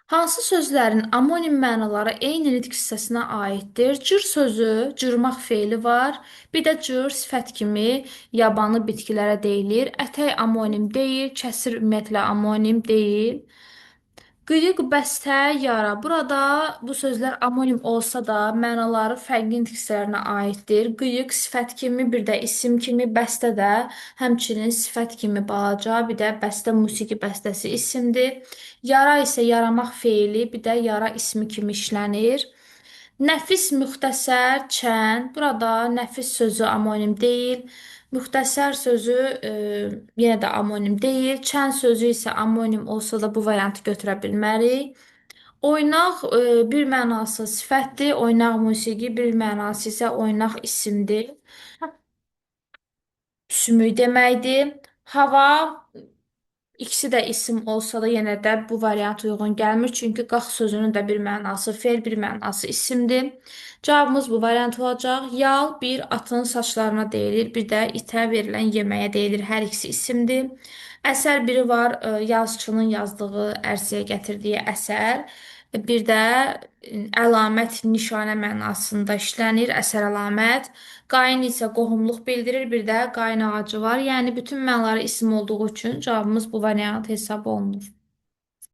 Hansı sözlərin amonim mənaları eyni nitq hissəsinə aiddir? Cır sözü, cırmaq feili var. Bir də cır sifət kimi yabanı bitkilərə deyilir. Ətək amonim deyil, kəsir ümumiyyətlə amonim deyil. Qıyıq, bəstə, yara. Burada bu sözlər amonim olsa da mənaları fərqli nitq hissələrinə aiddir. Qıyıq sifət kimi, bir də isim kimi, bəstə də həmçinin sifət kimi balaca, bir də bəstə musiqi bəstəsi isimdir. Yara isə yaramaq feili, bir də yara ismi kimi işlənir. Nəfis, müxtəsər, çən. Burada nəfis sözü amonim deyil. Müxtəsər sözü yenə də amonim deyil. Çən sözü isə amonim olsa da bu variantı götürə bilmərik. Oynaq bir mənası sifətdir, oynaq musiqi, bir mənası isə oynaq isimdir. Sümük deməkdir. Hava. İkisi də isim olsa da yenə də bu variant uyğun gəlmir. Çünki qalx sözünün də bir mənası fe'l, bir mənası isimdir. Cavabımız bu variant olacaq. Yal bir atın saçlarına deyilir, bir də itə verilən yeməyə deyilir. Hər ikisi isimdir. Əsər biri var, yazıçının yazdığı, ərsəyə gətirdiyi əsər. Bir də əlamət, nişanə mənasında işlənir, əsər əlamət. Qayın isə qohumluq bildirir, bir də qayın ağacı var. Yəni bütün mənaları isim olduğu üçün cavabımız bu variant hesab olunur.